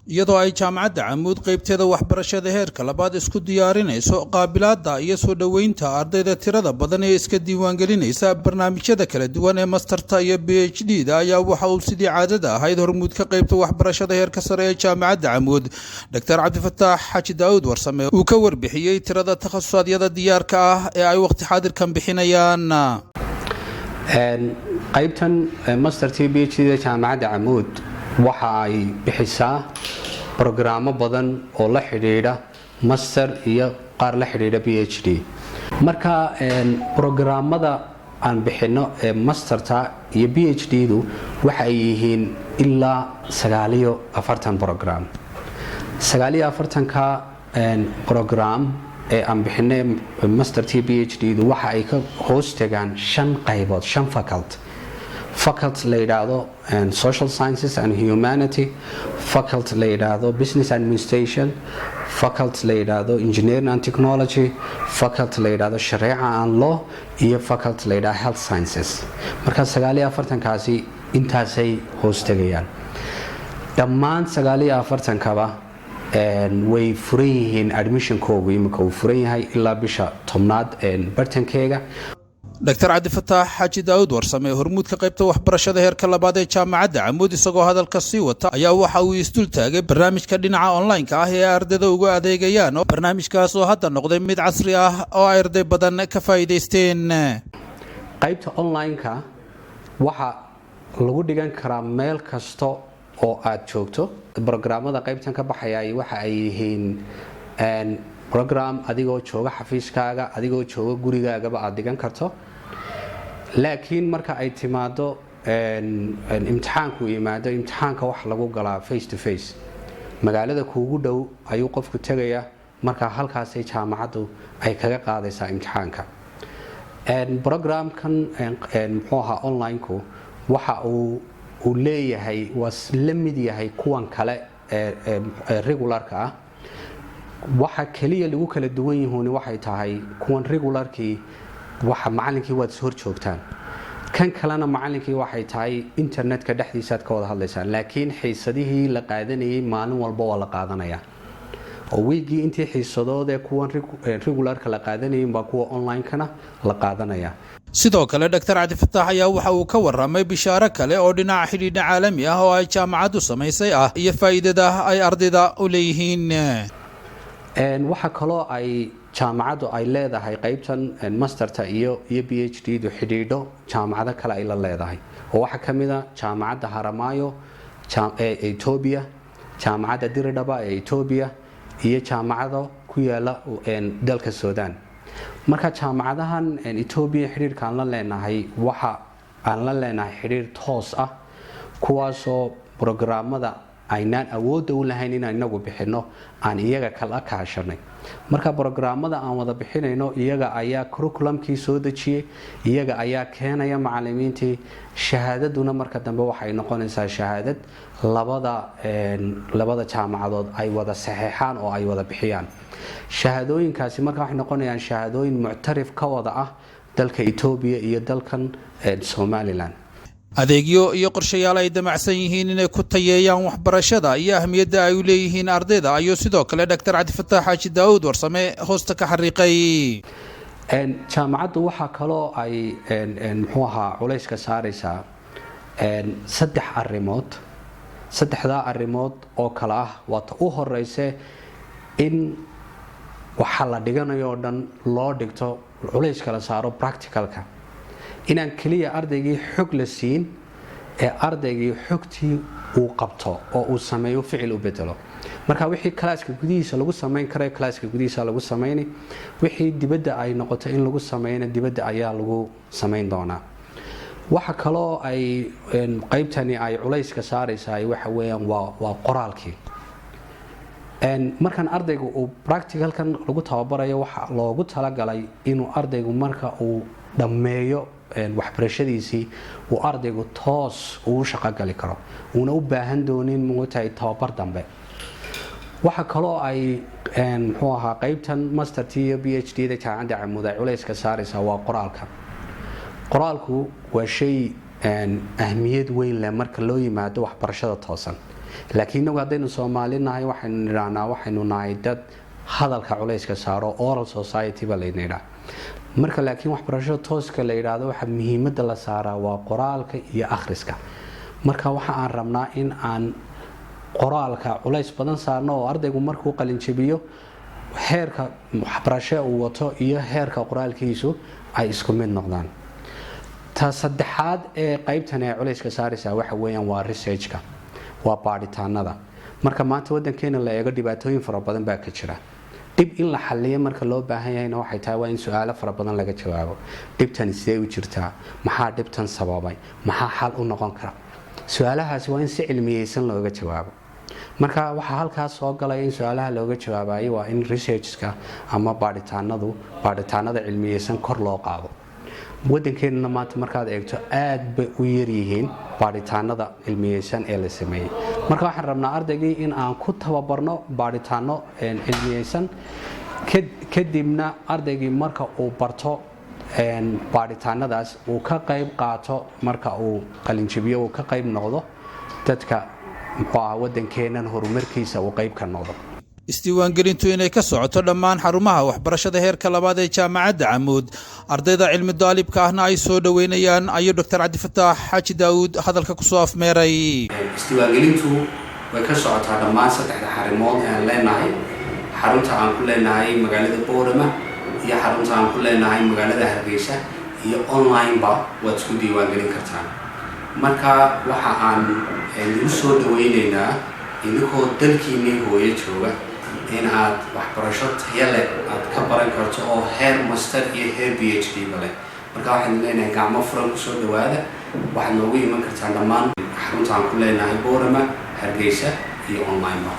Iyadoo ay Jaamacadda Camuud qaybteeda waxbarashada heerka labaad isku diyaarinayso qaabilaadda iyo soo dhoweynta ardayda tirada badan ee iska diiwaangelinaysa barnaamijyada kala duwan ee masterta iyo PhD da, ayaa waxa uu sidii caadada ahayd hormuud ka qaybta waxbarashada heerka sare ee Jaamacadda Camuud, Doctor Cabdifataax Xaaji Daawud Warsame, uu ka warbixiyey tirada takhasusadyada diyaarka ah ee ay waqti xaadirkan bixinayaan. Qaybtan master t PhD da Jaamacadda Camuud waxa ay bixisaa brograamo badan oo la xidhiidha master iyo qaar la xidhiidha PhD. Marka brograamada aan bixino ee masterta iyo PhD du waxa ay yihiin ilaa 49 program. 49-ka program ee aan bixinay master t PhD du waxa ay ka hoos tagaan shan qaybood, shan faculty. Faculty la yidhaahdo Social Sciences and Humanity, faculty la yidhaahdo Business Administration, faculty la yidhaahdo Engineering and Technology, faculty la yidhaahdo Shareeca and Law, iyo faculty la yidhaahdo Health Sciences. Marka 49-kaasi intaasay hoos tegayaan. Dhammaan 49-kaba way furan yihiin. Admissionkoogu imika uu furan yahay ilaa bisha 10aad bartankeega. Doctor Cabdifataax Xaaji Daawud Warsame, hormuudka qaybta waxbarashada heerka labaad ee Jaamacadda Camuud, isagoo hadalka sii wata ayaa waxa uu isdul taagay barnaamijka dhinaca online-ka ah ee ardayda uga adeegayaan, barnaamijkaas oo hadda noqday mid casri ah oo ay arday badan ka faa'iidaysteen. Qaybta online-ka waxa lagu dhigan karaa meel kasta oo aad joogto. Brograamada qaybtan ka baxaya waxa ay yihiin program adigoo jooga xafiiskaaga, adigoo jooga gurigaagaba aad dhigan karto. Laakiin marka ay timaado imtixaanku yimaado, imtixaanka waxa lagu galaa face to face. Magaalada kuugu dhow ayuu qofku tegaya, marka halkaasay jaamacaddu ay kaga qaadaysaa imtixaanka. Programkan muxuu ahaa online-ku waxa uu leeyahay, waa la mid yahay kuwan kale ee regularka ah. Waxa keliya lagu kala duwan yihuuni waxay tahay, kuwan regularkii waxa macallinkii waad is hor joogtaan, kan kalena macallinkii waxay tahay internetka dhexdiisaad ka wada hadlaysaan. Laakiin xiisadihii la qaadanayay maalin walba waa la qaadanaya, oo wiigii intii xiisadood ee kuwan regularka la qaadanayin baa kuwa online-kana la qaadanaya. Sidoo kale, Doctor Cabdifataax ayaa waxa uu ka waramay bishaaro kale oo dhinaca xidhiidha caalami ah oo ay jaamacaddu samaysay ah iyo faa'iidada ay ardayda u leeyihiin. Waxaa kaloo ay jaamacaddu ay leedahay qaybtan masterta iyo PhD du xidhiidho jaamacado kale ay la leedahay, oo waxaa ka mid a Jaamacadda Haramaayo ee Etoobiya, Jaamacadda Diridhaba ee Etoobiya iyo jaamacado ku yaala dalka Suudaan. Marka jaamacadahan Etoobiya xidhiirka aan la leenahay, waxa aan la leenahay xidhiir toos ah, kuwaasoo brograamada aynaan awoodda u lahayn inaan inagu bixinno aan iyaga kala kaashanay. Marka brograamada aan wada bixinayno, iyaga ayaa curriculumkii soo dejiyey, iyaga ayaa keenaya macalimiintii. Shahaadaduna marka dambe waxay noqonaysaa shahaadad labada jaamacadood ay wada saxeexaan oo ay wada bixiyaan. Shahaadooyinkaasi marka waxay noqonayaan shahaadooyin muctarif ka wada ah dalka Etoobiya iyo dalkan Somaliland. Adeegyo iyo qorshayaal ay damacsan yihiin inay ku tayeeyaan waxbarashada iyo ahmiyadda ay u leeyihiin ardayda ayuu sidoo kale Doctor Cabdifataax Xaaji Daawud Warsame hoosta ka xariiqay. Jaamacaddu waxaa kaloo ay muxuu ahaa culayska saaraysaa saddex arrimood. Saddexdaa arrimood oo kale ah, waata u horeyse in waxa la dhiganayo oo dhan loo dhigto, culayska la saaro practicalka, inaan keliya ardaygii xog la siin ee ardaygii xogtii uu qabto oo uu sameeyo, ficil u bedelo. Marka wixii classka gudihiisa lagu samayn karayo, classka gudihiisa lagu samayni. Wixii dibadda ay noqoto in lagu sameyna, dibadda ayaa lagu samayn doonaa. Waxa kaloo ay qaybtani ay culayska saaraysaa waxa weeyaan waa qoraalkii. Markan ardaygu uu practicalkan lagu tababarayo, waxa loogu talagalay inuu ardaygu marka uu dhammeeyo waxbarashadiisii uu ardaygu toos uu shaqogali karo, uuna u baahan doonin moogtahay tababar dambe. Waxa kaloo ay muxuu ahaa qaybtan master t iyo PhD da Jaamacadda Camuud ay culayska saaraysaa waa qoraalka. Qoraalku waa shay ahmiyad weyn leh marka loo yimaado waxbarashada toosan, laakiin inagu haddaynu Soomaali nahay, waxaynu nidhaahnaa waxaynu nahay dad hadalka culayska saaro, oral society baa layna yidhaha marka. Laakiin waxbarashada tooska la yidhaahdo, waxa muhiimadda la saaraa waa qoraalka iyo akhriska. Marka waxa aan rabnaa in aan qoraalka culays badan saarno, oo ardaygu markuu qalinjabiyo, heerka waxbarasho uu wato iyo heerka qoraalkiisu ay isku mid noqdaan. Ta saddexaad ee qaybtan ee culayska saaraysaa waxa weeyaan waa researchka, waa baadhitaanada. Marka maanta wadankeena la eego, dhibaatooyin fara badan baa ka jira. Dhib in la xaliyo marka loo baahan yahayna waxay tahay waa in su-aalo fara badan laga jawaabo. Dhibtani sidee u jirtaa? Maxaa dhibtan sababay? Maxaa xal u noqon kara? Su-aalahaasi waa in si cilmiyeysan looga jawaabo. Marka waxaa halkaas soo galaya in su-aalaha looga jawaabayo waa in researchka ama baadhitaanadu, baadhitaanada cilmiyeysan kor loo qaado. Wadankeenana maanta markaad eegto, aad bay u yaryihiin baadhitaanada cilmiyeysan ee la sameeyey. Marka waxaan rabnaa ardaygii in aan ku tababarno baadhitaano cilmiyeysan. Kadibna ardaygii marka uu barto baadhitaanadaas, uu ka qayb qaato, marka uu qalinjabiyo, uu ka qayb noqdo dadka, muxuu aha, wadankeennan horumarkiisa uu qayb ka noqdo. Isdiiwaangelintu inay ka socoto dhammaan xarumaha waxbarashada heerka labaad ee Jaamacadda Camuud, ardayda cilmi daalibka ahna ay soo dhoweynayaan, ayuu Doctor Cabdifataax Xaaji Daawuud hadalka kusoo afmeeray. Isdiiwaangelintu way ka socotaa dhammaan saddexda xarimood ee aan leenahay: xarunta aan ku leenahay magaalada Boorama iyo xarunta aan ku leenahay magaalada Hargeysa, iyo online-ba waad isku diiwaangelin kartaan. Marka waxa aan idigu soo dhaweyneynaa, idinkoo dalkiinii hooyo jooga, in aad waxbarasho taya leh aad ka baran karto oo heer master iyo heer PhD ba leh. Marka waxaan leenahay gacmo furan kusoo dhawaada. Waxaad noogu iman kartaan dhammaan xarunta aan ku leenahay Boorama, Hargeysa iyo online-ba.